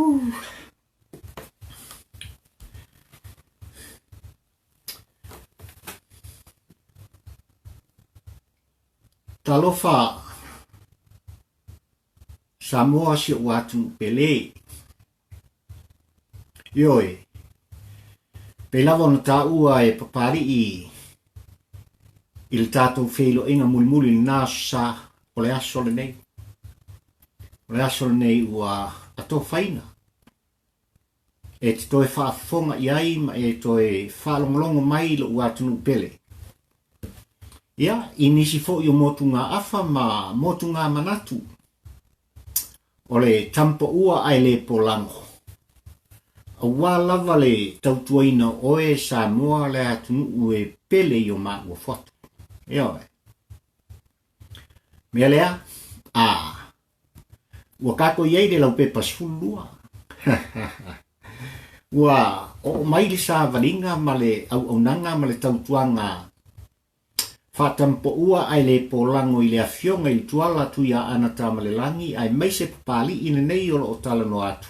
Huh. Talofa Samoa si ou atunuu pele. Ioe, pei lava ona taua e Papalii i le tatou feiloaiga mulimuli i lena aso sa, o le aso lenei. O le aso lenei ua atofaina e te toe faafofoga i ai ma e toe faalogologo mai i lou atunuu pele. Ia, i nisi foi o motugaafa ma motugamanatu o le tampaua ae le polago, aua lava le tautuaina o oe Samoa le atunuu e pele i o maua fatu. Ioe. Mea lea, a, ua tatou i ai le laupepa 12. Ua oo mai le savaliga ma le auaunaga ma le tautuaga faatampoua ae le polago i le afioga i le Tuala Tuiaana Tamalelagi aemaise Papalii lenei o lo o talanoa atu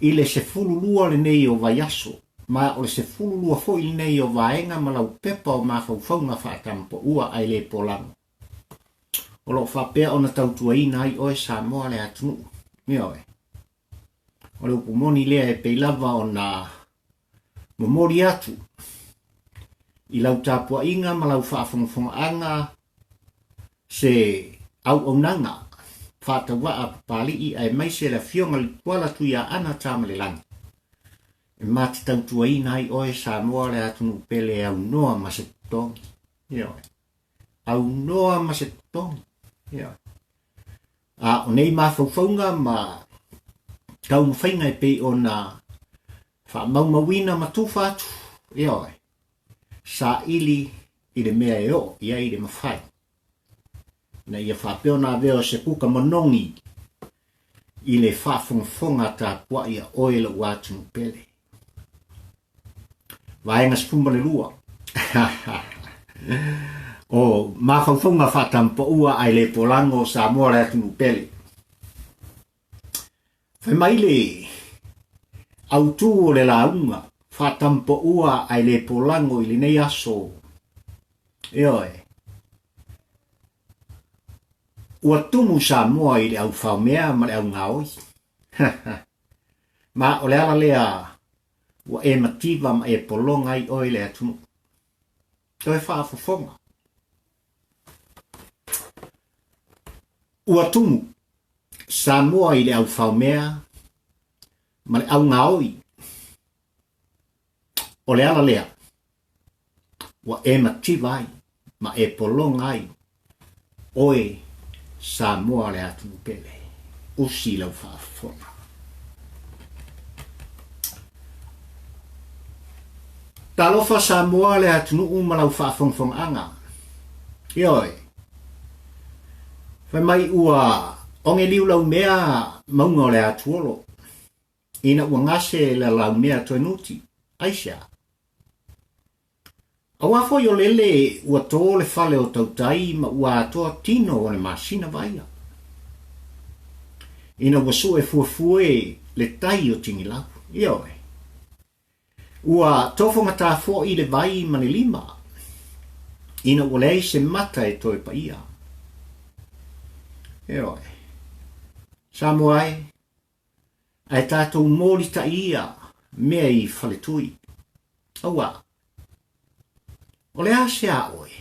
i le 12 lenei o vaiaso, ma o le 12 foi lenei o vaega ma laupepa o mafaufauga faatampoua ae le polago. O lo o faapea ona tautuaina ai oe Samoa le atunuu. Ioe. O le upu moni lea e pei lava ona momoli atu i lau tapuaiga ma lau faafogafogaaga se auaunaga faatauvaa a Papalii aemaise le Afioga i le Tuala Tuiaana Tamalelagi e ma te tautuaina ai oe Samoa le atunuu pele e aunoa ma se totogi. Ioe. Aunoa ma se totogi. Ioe. A o nei mafaufauga ma taumafaiga e pei ona faamaumauina ma tufa atu, ioe, saili i le mea e oo i ai le mafai, ina ia faapea ona avea o se kuka manogi i le faafogafoga tapuai a oe lou atunuu pele. Vaega 12. O mafaufauga faatampaua ae le polago o Samoa le atunuu pele. Fai mai le autū o le lauga faatampaua ae le polago i lenei aso. Ioe. Ua tumu Samoa i le aufaomea ma le augaoi. Ma o le ala lea ua e mativa ma e pologa ai oe le atunuu. Toe faafofoga. Ua tumu Samoa i le aufaomea ma le augaoi. O le ala lea ua e mativa ai ma e pologa ai oe Samoa le atunuu pele. Usi lau faafofoga. Talofa Samoa le atunuu ma lau faafogafogaaga. Ioe. Fai mai ua ogeliu laumea mauga o le atuolo. Ina ua gase le laumea toe nuti. Aisea? Aua foi o lele ua tō le fale o tautai ma ua atoa tino o le masina vaaia. Ina ua sue fuefue le tai o Tigilau. Ioe. Ua tofogatā foi le vai ma le lima, ina ua leai se mata e toe paia. Ioe. Samoa e, ae tatou molitaʻi ia mea i Faletui. Auā, o le a se a oe?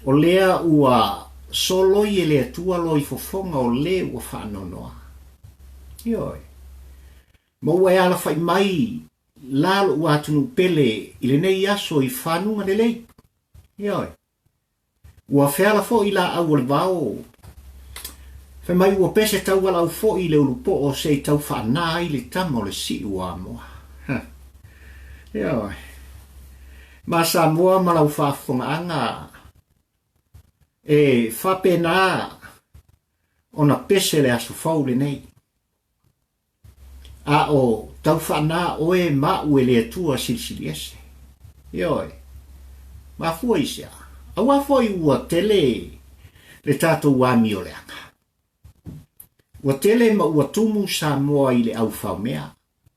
O lea ua soloi e le Atua loi fofoga o le ua faanoanoa. Ioe. Ma ua e alafaʻi mai la loʻu atunuu pele i lenei aso i fanuga lelei. Ioe. Ua feala foi laau o le vao. Fai mai ua pese taualaau foi le ulupoo se i tau faanā ai le tama o le siu o Amoa. Ha. Ioe. Ma Samoa ma lau faafofogaaga e faapena ona pese le aso fou lenei. A o tau faanā oe ma aʻu e le Atua Silisili Ese. Ioe. Mafua i se a? Aua foi ua tele le tatou amio leaga. Ua tele ma ua tumu Samoa i le au faomea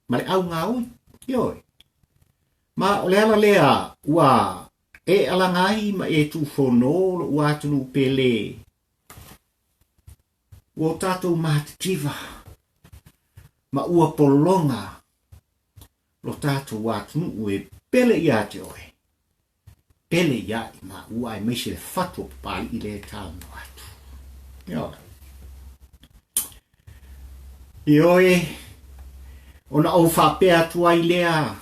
ma le au gaoi. Ioe. Ma o le ala lea ua e alaga ai ma e tuufono lo'u atunuu pele ua o tatou matitiva ma ua pologa lo tatou atunuu e pele ia te oe, pele ia i maua aemaise le fatu o Papalii lea e talanoa atu. Ioe. Ioe, ona ou faapea atu ai lea,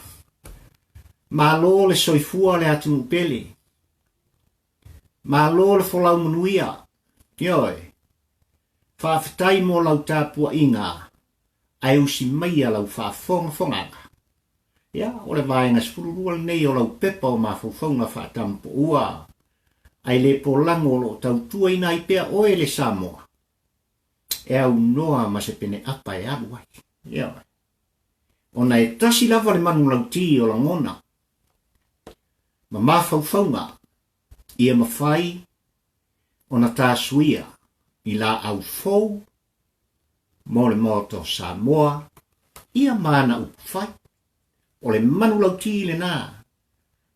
malo le soifua le atunuu pele, malo le folau manuia, ioe, faafetai mo lau tapuaiga ae usi maia lau faafogafogaga. Ia, o le vaega 12 lenei o lau pepa o mafaufauga faatamapoua ae le polago o lo o tautuaina ai pea oe le Samoa e aunoa ma se pene apa e alu ai. Ioe. Ona e tasi lava le manulauti o lagona ma mafaufauga ia mafai ona tasuia i laau fou mo le Maota o Samoa ia ma ana upu fai. O le manulauti lenā,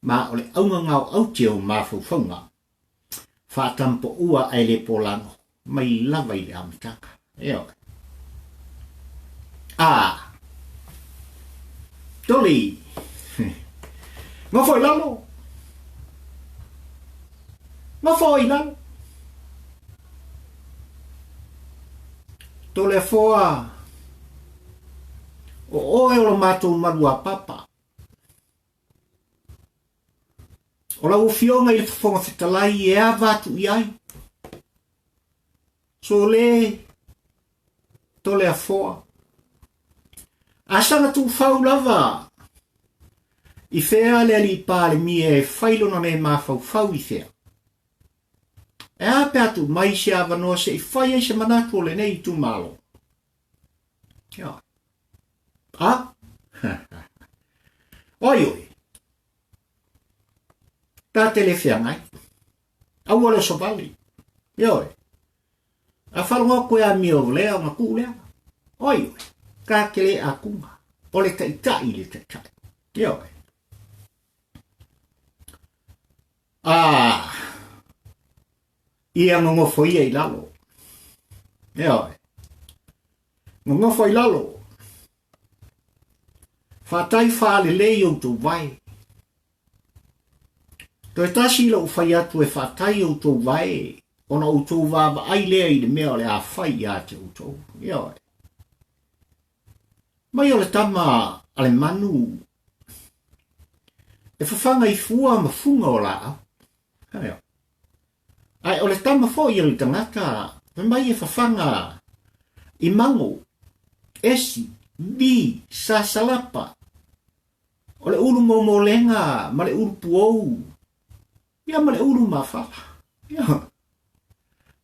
ma o le auga gaoaute o mafaufauga faatampoua ae le polago mai lava i le amataga. Ioe. A. Toli. Nofo i lalo. Nofo i lalo. Toleafoa, o oe o lo matou malu a papa. O lau Afioga i le Fofoga Fetalai e ava atu i ai. Sole, Toleafoa. A saga tuufau lava i fea le alii Palemia e fai lona le mafaufau i fea? E a pe a tuu mai se avanoa se i fai ai se manatu o lenei itumalo? Ia. A? Oi oi. Ta te le feagai. Aua le oso vale. Ioe. A faalogo atu e amio lea ona tuu lea. Oi oi. Ta te le akuga. O le taitai le taitai. Ioe. A ia nonofo ia i lalo. Ioe. Nonofo i lalo. Faatai faalelei outou vae. Toe tasi lou fai atu e faatai outou vae ona outou vaavaai lea i le mea o le a fai ia te outou. Ioe. Mai o le tama a le manu e fafaga i fua ma fuga o laau. Ioe. Ae o le tama foi o le tagata fai mai e fafaga i mago, esi, vi, sasalapa, o le ulu momolega ma le ulu puou, ia ma le ulu mafala. Ia.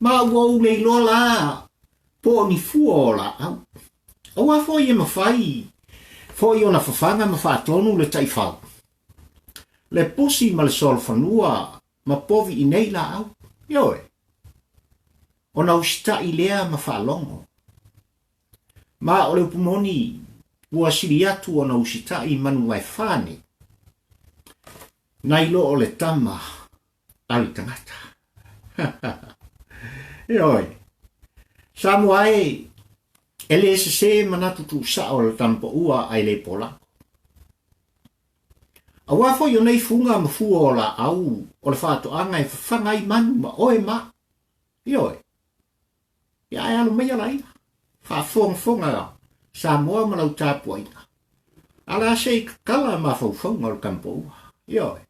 Ma ua ou le iloa la po o ni fua o laau. Aua foi e mafai foi ona fafaga ma faatonu le taifau, le pusi ma le solofanua ma povi i nei laau. Ioe. Ona usitai lea ma faalogo. Ma o le upu moni, ua sili atu ona usitai manu vaefā nei, nai lo o le tama a le tagata. Ioe. Samoa e, e le sesē manatu tuusao o le tamapaua ae le polago. Aua foi o nei fuga ma fua o laau o le faatoaga e fafaga ai manu ma oe ma au. Ioe. Ia ae alo maia laia. Faafogafoga Samoa ma lau tapuaiga. A la se i kakala mafaufauga o le tamapaua. Ioe.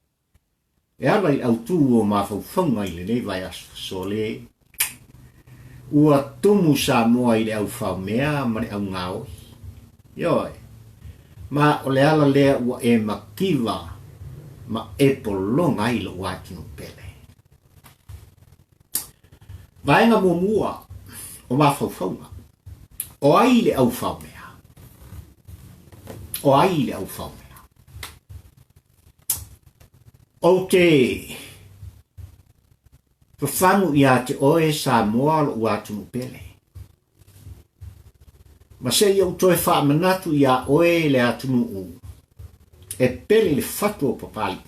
E ala i autū o mafaufauga i lenei vaiaso, sole, ua tumu Samoa i le au faomea ma le au gaoi. Ioe, ma o le ala lea ua e mativa ma e pologa ai lou atunuu pele. Vaega muamua o mafaufauga, o ai le au faomea? O ai le au faomea? Ou te fafagu ia te oe Samoa lo'u atunuu pele. Ma se i ou toe faamanatu iā oe le atunuu e pele i le fatu o Papalii.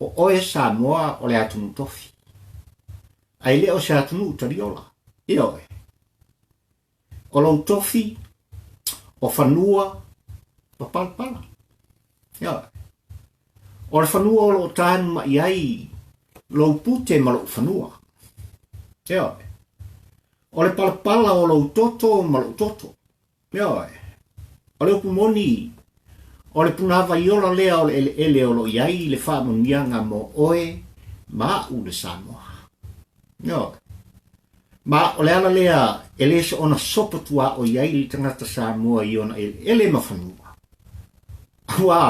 O oe Samoa o le atunuu tofi, ae le o se atunuu taliola. Ioe. O lou tofi, o fanua ma palapala. Ioe. O le fanua o lo o tanumaʻi ai lou pute ma lou fanua. Ioe. O le palapala o lou toto ma lou toto. Ioe. O le upu moni, o le punāwai ola lea o le eleele o lo o i ai le faamanuiaga mo oe ma aʻu le Samoa. Ioe. Ma o le ala lea e le soona sopo tuaoi ai le tagata Samoa i ona eleele ma fanua. Auā,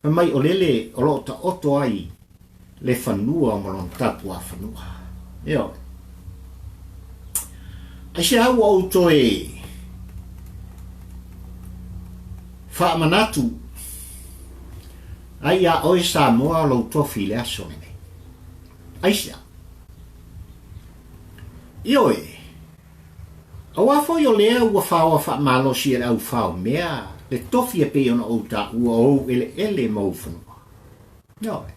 fai mai o lele o lo o taoto ai le fanua ma lona tapuafanua. Ioe. Aisea ua ou toe faamanatu ai iā oe Samoa lou tofi i le aso lenei? Aisea? Ioe, auā foi o lea ua faoa faamalosi e le au fao mea le tofi e pei ona ou taua o ou eleele ma ou fanua. Ioe.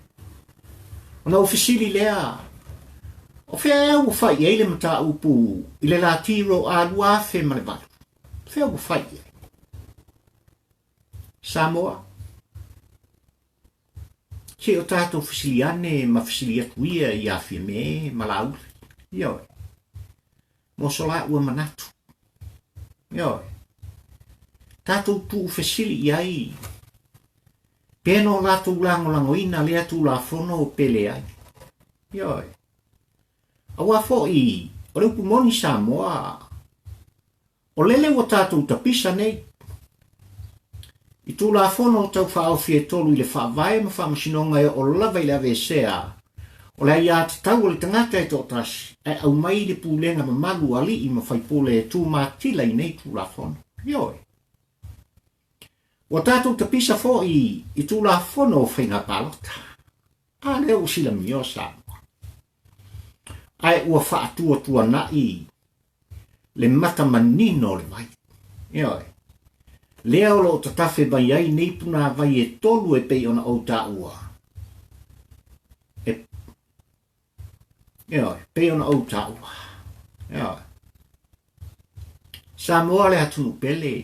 Ona ou fesili lea, o fea ea ua fai i ai le mataupu i le Latiro a 2008? Fea ua fai i ai? Samoa. Se i o tatou fesili ane ma fesili atu ia iā Fiame ma Laauli. Ioe. Mo so lāua manatu. Ioe. Tatou tuufesili i ai pe no latou lagolagoina lea Tulafono pe leai. Ioe. Auā foi o le upu moni Samoa, O lele ua tatou tapisa nei i Tulafono Tau Faaofi e tolu i le Faavae ma Faamasinoga e oo lava i le aveesea o le aiatatau a le tagata e toatasi ae aumai le pulega mamalu a alii ma faipule e tumatila i nei Tulafono. Ioe. Ua tatou tapisa foi i Tulafono o Faiga Palota. A lea ua silamioa Samoa. Ae ua faatuatuanaʻi le mata manino o le vai. Ioe. Lea o lo o tatafe mai ai nei punāwai e tolu e pei ona ou taua. E, ioe, pei ona ou taua. Ioe. Samoa le atunuu pele.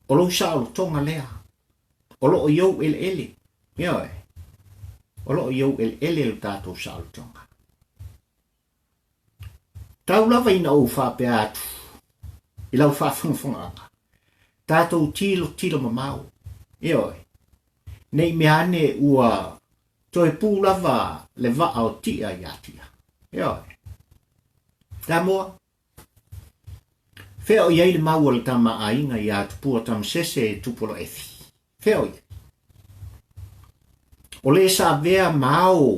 O lou saolotoga lea. O lo o i ou eleele. Ioe. O lo o i ou eleele lo tatou saolotoga. Tau lava ina ou faapea atu i lau faafogafogaaga, tatou tilotilo mamao, ioe, ne i mea ane ua toe pū lava le vaa o Tia iā Tia. Ioe. Samoa, fea o i ai le mau a le tama a aiga iā Tupua Tamasese e Tupoloefi? Fea o i ai? O le sa avea ma ao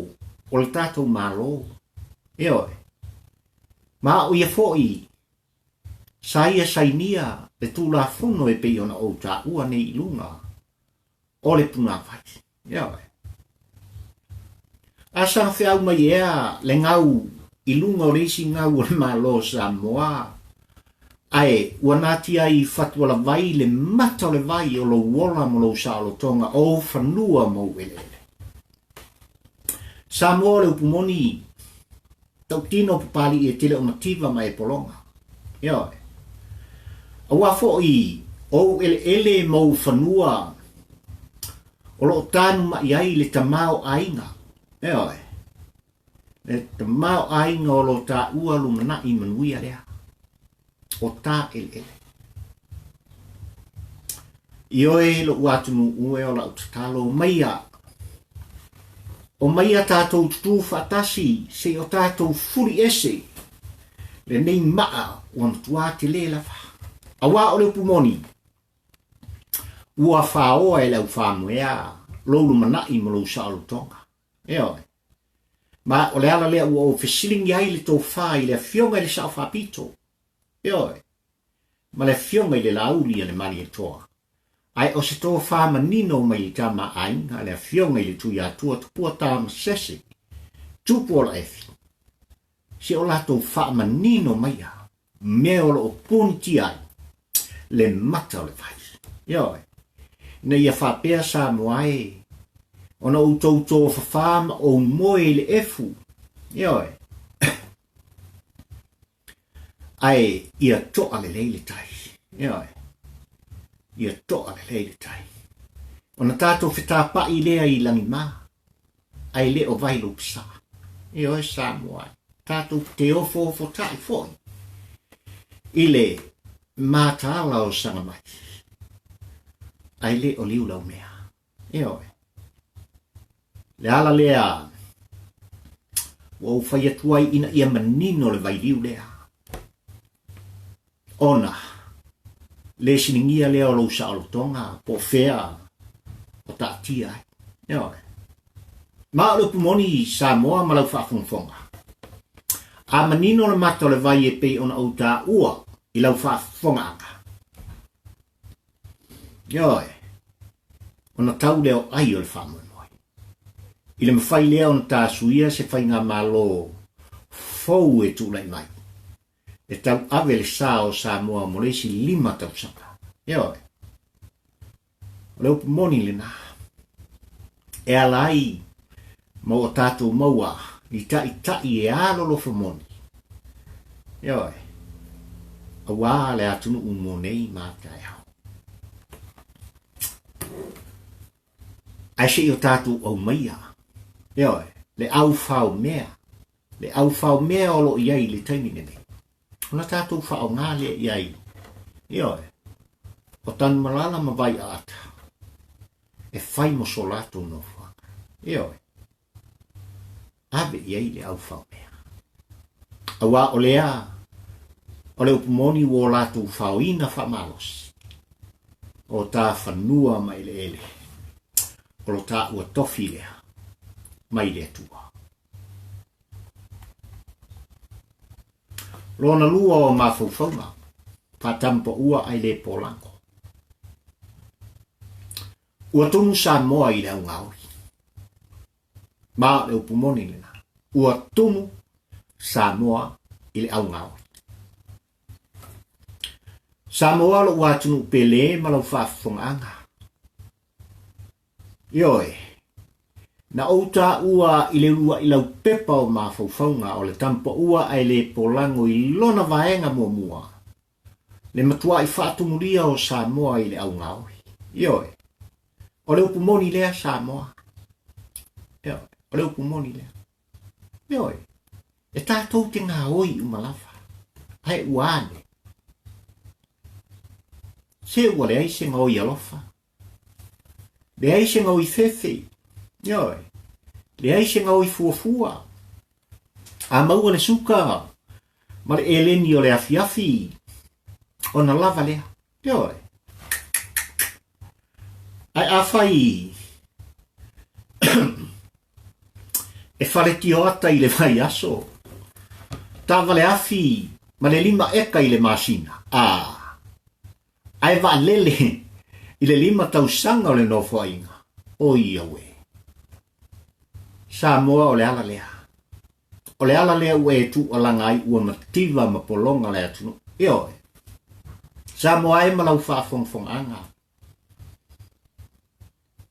o le tatou Malo. Ioe. Ma o ia foi sa ia sainia le Tulafono e pei ona ou taua nei i luga o le punāwai. Ioe. A saga feau mai ea le gau i luga o le isi gau o le Malo o Samoa, ae ua natia ai i Fatualavai le mata o le vai o lou ola ma lou saolotoga, o ou fanua ma ou eleele. Samoa o le upu moni, tautino Papalii e tele o mativa ma e pologa. Ioe. Auā foi o ou eleele ma ou fanua o lo o tanumaʻi ai le tamaoaiga, ioe, le tamaoaiga o lo taua lumanaʻi manuia lea, o ta eleele. Ioe loʻu atunuu e o lau tatalo, omaia, omaia tatou tutū faatasi se i o tatou fuli ese lenei maa ua matuā telē lava. Auā o le upu moni, Ua faoa e le au faamoea lou lumanaʻi ma lou saolotoga. Ioe. Ma o le ala lea ua ou fesiligia ai le tofā i le Afioga i le Sao Faapito. Ioe. Ma le Afioga i le Laauli a le Malietoa. Ae o se tofā manino mai le tama aiga a le Afioga i le Tuiatua Tupua Tamasese, Tupu Olaefi, se o latou faamanino maia. mea o lo o punitia ai le mata o le vai. Ioe. Ina ia faapea Samoa e, ona outou tofafā ma ou moe i le efu. Ioe. Ae ia toa lelei le tai. Ioe. Ia toa lelei le tai. Ona tātou fetapa'i lea i lagimā, ae le o vai lou pasaa. Ioe Samoa e. Tātou te ofoofota'i foi i le mataala o Sagamai, ae le o Liulaumea. Ioe. Le ala lea ua ou fai atu ai ina ia manino le vailiu lea, ona le siligia lea o lou saolotoga po o fea o taatia ai. Ioe. Ma o le upu moni Samoa ma lau faafogafoga, a manino le mata o le vai e pei ona ou taua i lau faafofogaaga, Ioe, ona tau lea o ai o le faamoemoe. I le mafai lea ona tasuia se faigamalo fou e tulai mai, e tauave le sa o Samoa mo le isi 5 tausaga. Ioe, o le upu moni lena, e ala ai ma ua tatou maua ni ta'ita'i e alolofa moni, ioe, auā le atunuu mo nei ma taeao. Ae se i o tatou aumaia, ioe, le au faomea, le au faomea o lo o i ai i le taimi lenei, ona tatou faaaoga lea i ai, ioe, o Tanumalala ma Vaiaata, e fai mo so latou nofoaga. Ioe, ave i ai le au faomea. Auā o lea, o le upu moni ua o latou faoina faamalosi, o ta fanua ma eleele, o lo taua tofi lea mai le Atua. Lona lua o mafaufauga, faatampaua ae le polago. Ua tumu Samoa i le augaoi. Ma o le upu moni lena. Ua tumu Samoa i le augaoi. Samoa lou atunuu pele ma lau faafofogaaga. Ioe, na ou taua i le uluai laupepa o mafaufauga o le tampaua ae le polago i lona vaega muamua, le matuai faatumulia o Samoa i le augaoi. Ioe, o le upu moni lea Samoa. Ioe, o le upu moni lea. Ioe, e tatou te gaoi uma lava, ae ua ane. Se ua leai se gaoi alofa, leai se gaoi fefe, ioe, leai se gaoi fuafua. A maua le suka ma le eleni o le afiafi, ona lava lea, ioe. Ae afai e fale tioata i le vaiaso, taavale afi ma le 5 eka i le masina, a ae vaalele i le 5 tausaga o le nofoaiga, oi auē. Samoa o le ala lea. O le ala lea ua e tuualaga ai ua mativa ma pologa le atunuu. Ioe. Samoa e ma lau faafogafogaaga.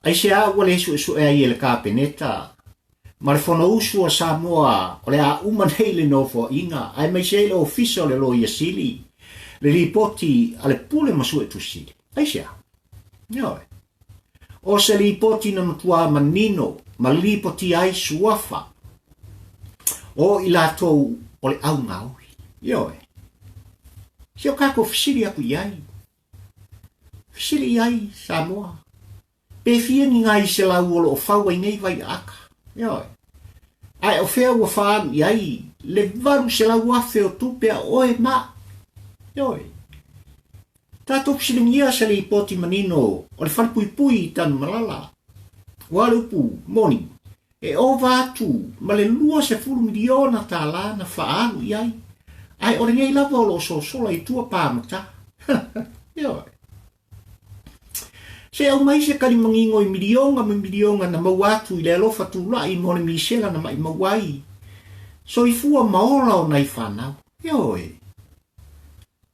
Aisea ua le suesue ai e le Kapeneta ma le Fonousu a Samoa o le a uma nei le nofoaiga aemaise ai le Ofisa o le Loia Sili, le lipoti a le Pule ma Suetusi Sili? Aisea? Ioe. O se lipoti na matua manino ma lipotia ai suafa o i latou o le augaoi. Ioe. Se o kākou fesili aku i ai. Fesili i ai Samoa. Pe fia ni ngai selau o lo o fau ai nei vai aaka. Ioe. Ae o fea ua faalu i ai le 800,000 o tupe a oe ma. Ioe. Tatou fesiligia se lipoti manino o le falepuipui i Tanumalala. Ua le upu moni, e ova atu ma le 20 miliona tālā na faalu i ai, ae o lenei lava o lo o sosola i tua pāmatā. Ioe. Se aumai se kalimangingo i milionga ma milionga na maua atu i le alofa tula'i mo le misela na maʻimau ai soifua ma ola o nai fanau. Ioe.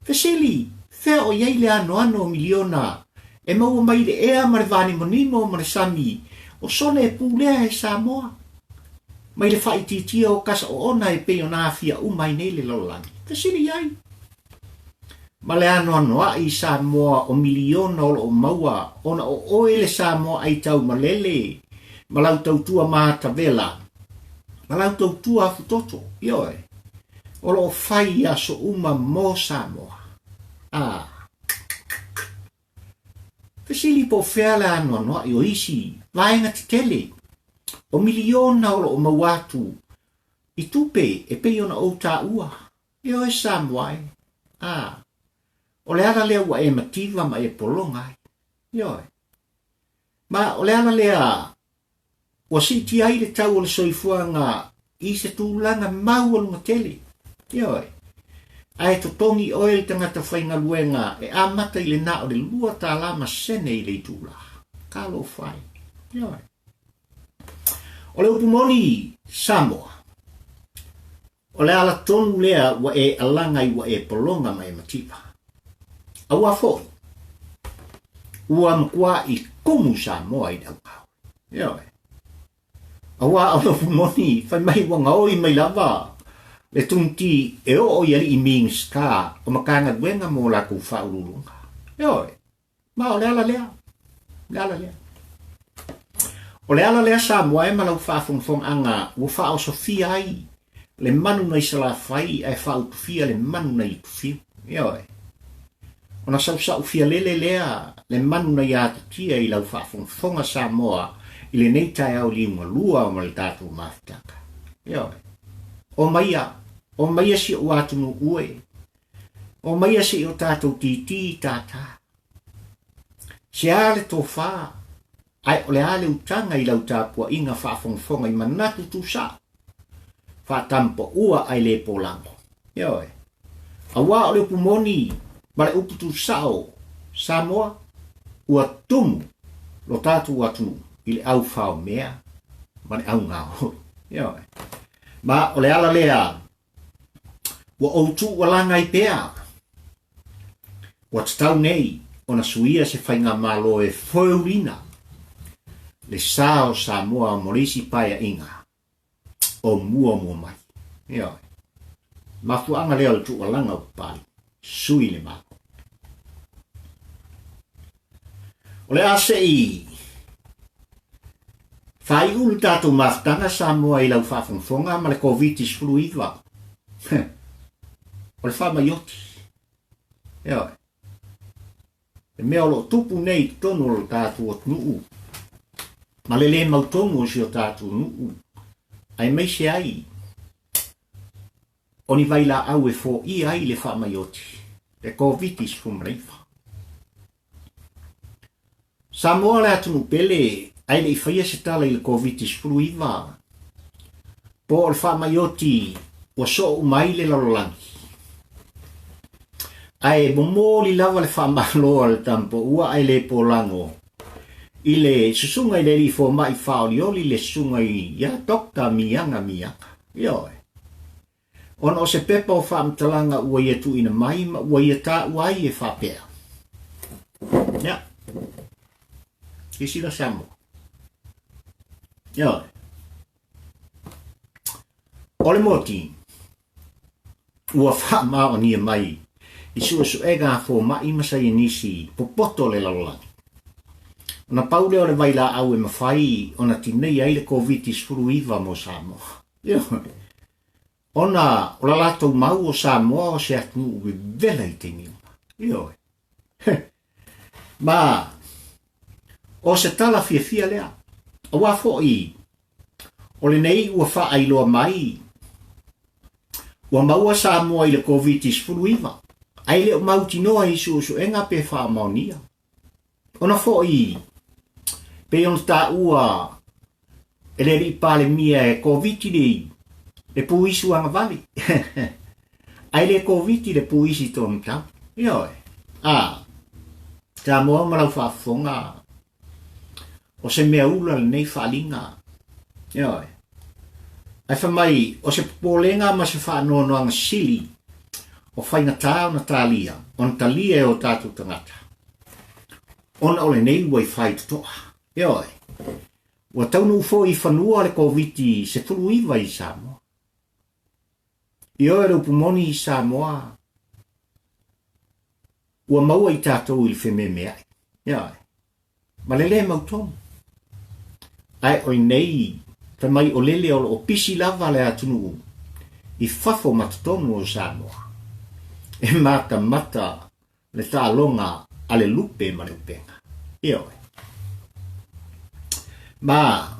Fesili, Fea o i ai le anoano o miliona e maua mai i le ea ma le vanimonimo ma le sami o sone e pulea e Samoa mai le faaitiitia o kasa oona e pei ona aafia uma ai nei le lalolagi? Fesili i ai. Ma le anoanoai i Samoa o miliona o lo o maua ona o oe le Samoa aitau malele ma lau tautua matavela ma lau tautua afutoto, ioe, o lo o fai i aso uma mo Samoa. A. Fesili po o fea le anoanoai o isi vaega tetele o miliona o lo o maua atu i tupe e pei ona ou taua. E oe Samoa e. A. O le ala lea ua e mativa ma e pologa ai. Ioe. Ma o le ala lea ua siitia ai le tau o le soifuaga i se tulaga maualuga tele. Ioe. Ae totogi oe le tagata faigaluega e amata i le na o le $2 ma sene i le itula. Talofa e. Ioe. O le upu moni, Samoa, o le ala tonu lea ua e alaga ai ua e pologa ma e mativa. Auā foi, ua matuaʻi kumu Samoa i le augao. Ioe. Auā o le upu moni, fai mai ua gaoi mai lava le tumuti e oo i alii Minisita o Matagaluega mo latou faauluuluga. Ioe. Ma o le ala lea, le ala lea. O le ala lea Samoa e ma lau faafogafogaaga ua faaosofia ai le manu nai Salafai ae faautufia le manu nai Utufiu. Ioe. Ona sausaufia lele lea le manu nai Atutia i lau faafogafoga Samoa i lenei taeao liugalua ma le tatou mafutaga. Ioe. Omaia, omaia si ou atunuu e. Omaia se i o tatou titi tātā. Se a le tofā, ae o le a le utaga i lau tapuaiga faafogafoga i manatu tuusao, faatampaua ae le polago. Ioe. Auā o le upu moni ma le upu tuusao Samoa, ua tumu lo tatou atunuu i le au faomea ma le au gaoi. Ioe. Ma o le ala lea Ua ou tuualaga ai pea, ua tatau nei ona suia se faigamalo e foeulina le sa o Samoa mo le isi paeaiga o muamua mai. Ioe. Mafuaaga lea o le tuualaga o Papalii, sui le Malo. O le a se i faaiu le tatou mafutaga Samoa i lau faafogafoga ma le Koviti-19. O le faamai oti. Ioe. Le mea o lo o tupu nei i totonu o le tatou atunuu ma le le mautonu o si o tatou nuu, aemaise ai O ni vailaau e foia ai le faamai oti, le Koviti-19. Samoa le atunuu pele ae le i faia se tala i le Koviti-19, po o le faamai oti ua soo uma ai le lalolagi. Ae momoli lava le faamalo a le Tampoua ae le polago i le susuga i le alii fomai faaolioli le susuga ia Doctor Miaga Miaga. Ioe. Ona o se pepa o faamatalaga ua ia tuuina mai ma ua ia taua ai e faapea. Ia. Silasila Samoa. Ioe. O le moti, ua faamaonia mai i suesuega a fomai ma saienisi popoto le lalolagi. Ona pau lea o le vailaau e mafai ona tineia ai le Koviti-19 mo Samoa. Ioe. Ona o la latou mau o Samoa o se atunuu vevela i taimi uma. Ioe. Ma o se tala fiafia lea. Auā foi o lenei ua faailoa mai ua maua Samoa i le Koviti-19, ae le o mautinoa i suesuega pe faamaonia. Ona foi, pei ona taua e le alii Palemia e Koviti le le puisu agavale. Ae le Koviti le puisi tonu tau. Ioe. A, Samoa ma lau faafofoga, o se mea ula lenei faaaliga. Ioe. Ae fai mai, o se popolega ma se faanoanoaga sili, o faigata ona talia, ona talia e o tatou tagata, ona o lenei ua i faitotoa. Ioe, ua taunuu foi i fanua le Koviti-19 i Samoa. Ioe, le upu moni i Samoa, ua maua i tatou i le fememeai. Ioe, ma le lē mautonu. Ae o lenei fai mai o lele o lo o pisi lava le atunuu i fafo ma totonu o Samoa e matamata le taaloga a le lupe ma le upega. Ioe. Ma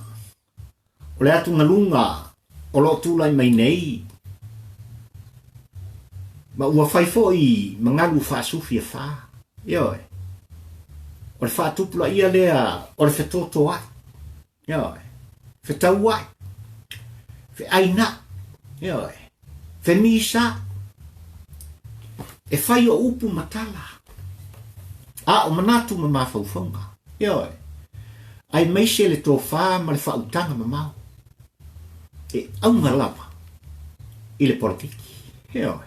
O le atugaluga o lo o tulai mai nei, ma ua fai foi ma galu faasufi e fā, ioe, o le faatupulaia lea o le fetotoai, ioe, fetauai, feaina'i, ioe, femisa, e fai o upu ma tala, a o manatu ma mafaufauga, ioe, aemaise le tofa ma le faautaga mamao e auga lava i le polokiki. Ioe.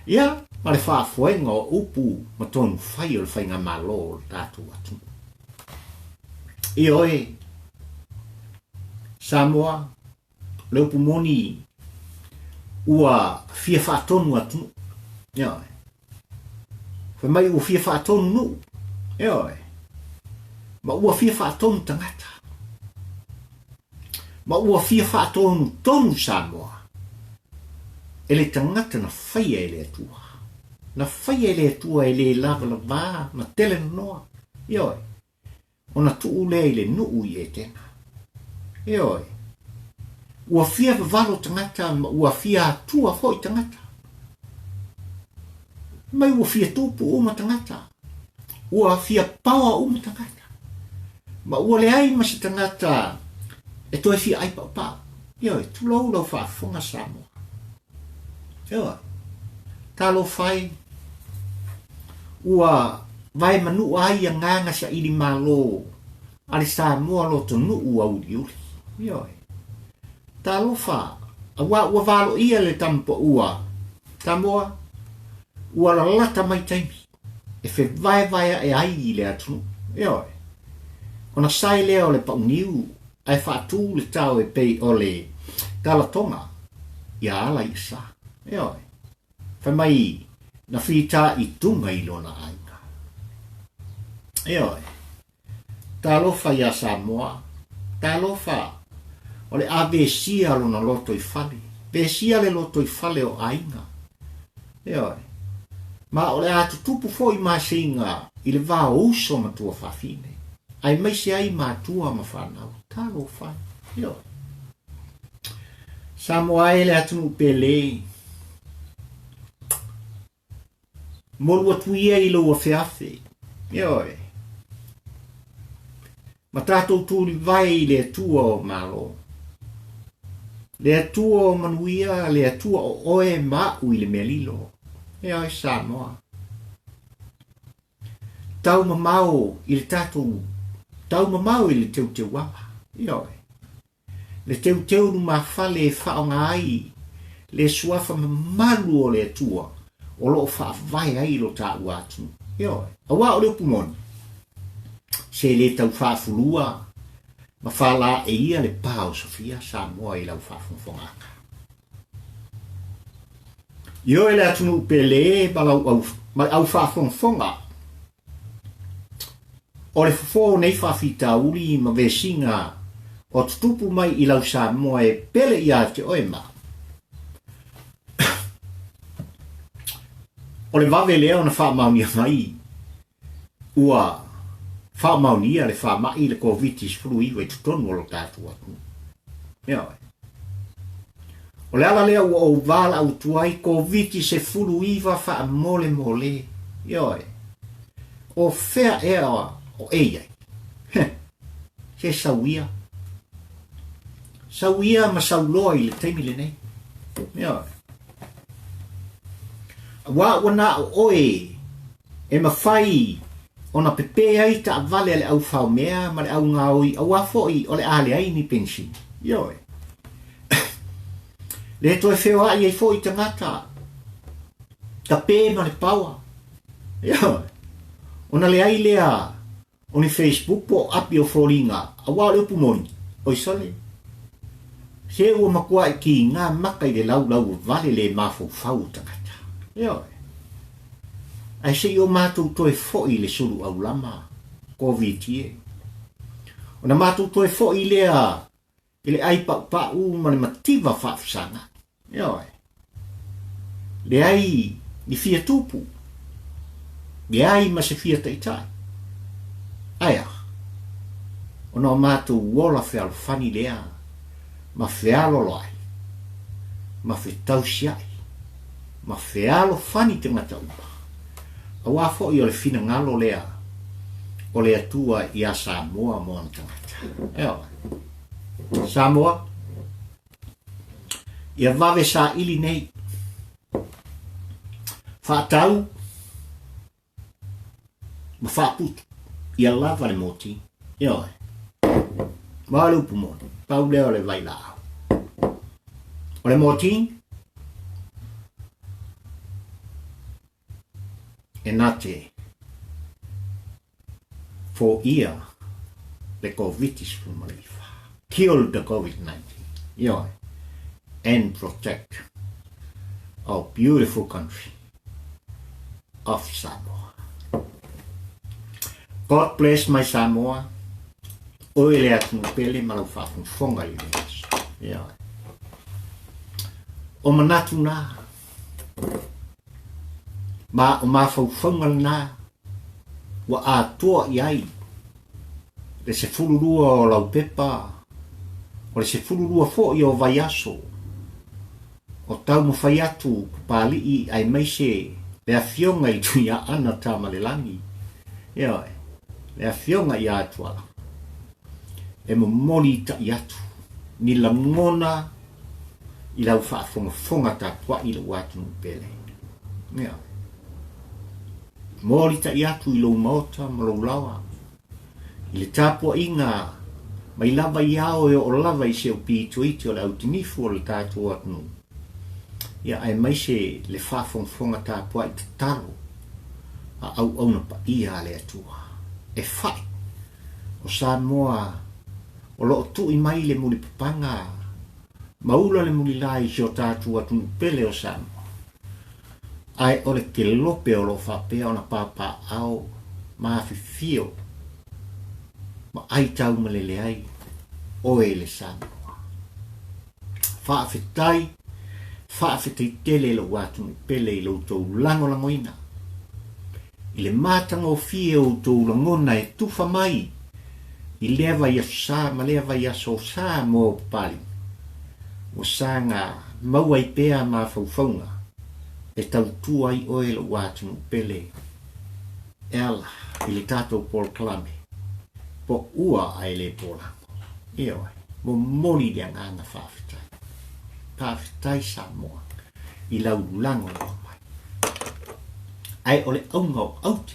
Ia, ma le faafoega o upu ma tonu fai o le faigamalo o le tatou atunuu. Ioe, Samoa, O le upu moni, ua fia faatonu atunuu. Ioe. Fai mai ua fia faatonu nuu. Ioe. Ma ua fia faatonu tagata. Ma ua fia faatonu tonu Samoa e le tagata na faia e le Atua. Na faia e le Atua e le lavalavā ma tele nonoa. Ioe. Ona tuu lea i le nuu i Etena. Ioe, ua fia vavalo tagata ma ua fia atua foi tagata. Mai ua fia tupu uma tagata, ua fia paoa uma tagata, ma ua leai ma se tagata e toe fia ai paupau. Ioe, tulou lau faafofoga Samoa. Ioe. Talofa e, ua vae manua ai agaga saili malo a le Samoa lotonuu auliuli. Ioe. Talofa, auā ua valoia le tamapaua Samoa, ua lalata mai taimi e fevaevaeaʻe ai i le atunuu. Ioe. Ona sae lea o le pauniu ae faatū le tao e pei o le talatoga ia ala i sa. Ioe. Fai mai na fītā i tunga i lona aiga. Ioe. Talofa iā Samoa. Talofa. O le a vesia lona loto i fale. Vesia le loto i fale o aiga. Ioe. Ma o le a tutupu foi maseiga i le va o uso ma tuafafine, aemaise ai matua ma fanau. Talofa. Ioe. Samoa e le atunuu pele. Molu atu ia i lou afeafe. Ioe. Ma tatou tulivae i le Atua o Malo. Le Atua o manuia, le Atua o oe ma a'u i le mea lilo. Ioe Samoa. Tau mamao i le tatou, tau mamao i le teuteuala. Ioe. Le teuteu lumafale e faaaoga ai le suafa mamalu o le Atua o lo o faavae ai lo taua atunuu. Ioe. Auā o le upu moni, se le tau faafulua ma faalaeia le pa o Sofia Samoa i lau faafogafogaga. Ioe le atunuu pele ma lau au, ma le au faafogafoga O le fofo o nei faafitauli ma vesiga o tutupu mai i lau Samoa e pele ia te oe ma O le vave lea ona faamaonia mai ua faamaonia le faamai le Koviti-19 i totonu o lo tatou atunuu. Ioe. O le ala lea ua ou valaau atu ai, Koviti-19 faamolemole. Ioe. O fea ea o e i ai? Heh. Se sau ia. Sau ia ma sau loa i le taimi lenei. Ioe. Auā ua na o oe e mafai ona pepē ai taavale a le au faomea ma le au gaoi auā foi o le a leai ni penisini. Ioe. Le toe feoai ai foi tagata, tape ma le paoa. Ioe. Ona leai lea o ni Facebook po o api o foliga, aua o le upu moni, oi sole, se ua matuai kiga maka i le laulau vale le mafaufau o tagata. Ioe. Ae se i o matou toe foi i le sulu aulama, Covid e. Ona matou toe foi lea i le ai paupau ma le mativa faafesagai. Ioe. Leai ni fia tupu, leai ma se fia taitai. Ae a? Ona o matou ola fealofani lea ma fealoloai, ma fetausiai, ma fealofani tagata uma. Aua foi o le finagalo lea o le Atua iā Samoa ma ona tagata. Ioe. Samoa, ia vave saili nei. Faatau ma faaputu. Ia lava le moti. Ioe. Ma o le upu moni, pau lea o le vailaau. O le moti, e na te foia le Koviti-19. Kill the COVID-19. Ioe. And protect our beautiful country of Samoa. God bless my Samoa. Oe le atunuu pele ma lau faafogafoga i lenei aso. Ioe. O manatu na, ma o mafaufauga lena ua atoa i ai le 12 o laupepa, o le 12 foi o vaiaso o taumafai atu Papalii aemaise le Afioga i Tuiaana Tamalelagi, ioe, le Afioga ia Atuala, e momoli ta'i atu ni lagona i lau faafogafoga tapuai i lou atunuu pele. Ioe. Momoli ta'i atu i lou maota ma lou laoa, i le tapuaiga mai lava i ao e oo lava i se pito iti o le autinifu o le tatou atunuu, ia aemaise le faafogafoga tapuai tatalo a auauna paia a le Atua. E fa'i o Samoa o loo tui mai le mulipapaga ma ula le mulilā i si o tatou atunuu pele o Samoa. Ae o le kelope o loo faapea ona papaaao ma afifio ma ai taumalele ai oe le Samoa. Faafetai, faafetai tele lou atunuu pele i lo outou lagolagoina. I le matagofie o outou lagona e tufa mai i lea vaiaso sa ma lea vaiaso sa mo Papalii, ua saga maua ai pea mafaufauga e tautua ai oe lou atunuu pele e ala i le tatou polokalame po ua ae le polago. Ioe, momoli le agaga faafetai. Faafetai Samoa i lau lagolago mai. Ae o le auga o aute,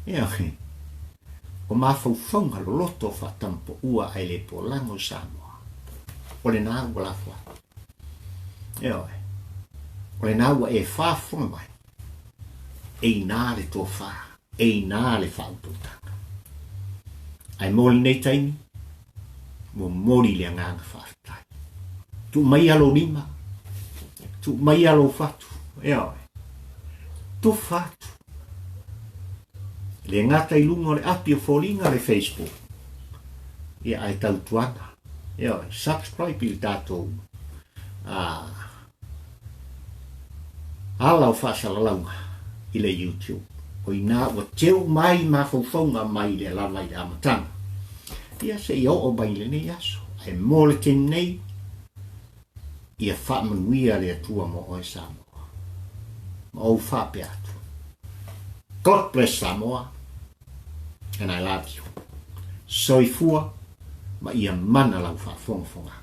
ioe, o mafaufauga loloto faatamapoua ae le polago i Samoa. O lena ua lafo atu. Ioe, o lena ua e faafofoga mai, e inā le tofa, e inā le faautautaga. Ae mo lenei taimi, momoli le agaga faafetai. Tuu maia lou lima, tuu maia lou fatu, ioe, tufa atu. Le gata i luga o le api o foliga le Facebook, ia ae tautuana, ioe, subscribe i le tatou ala o faasalalauga i le YouTube. O inā ua teu mai mafaufauga mai le lava i le amataga. Ia se i oo mai i lenei aso. Ae mo le taimi nei, ia faamanuia le Atua mo oe Samoa. Ma ou faapea atu. God bless Samoa and I love you. Soifua ma ia mana lau faafogafogaga.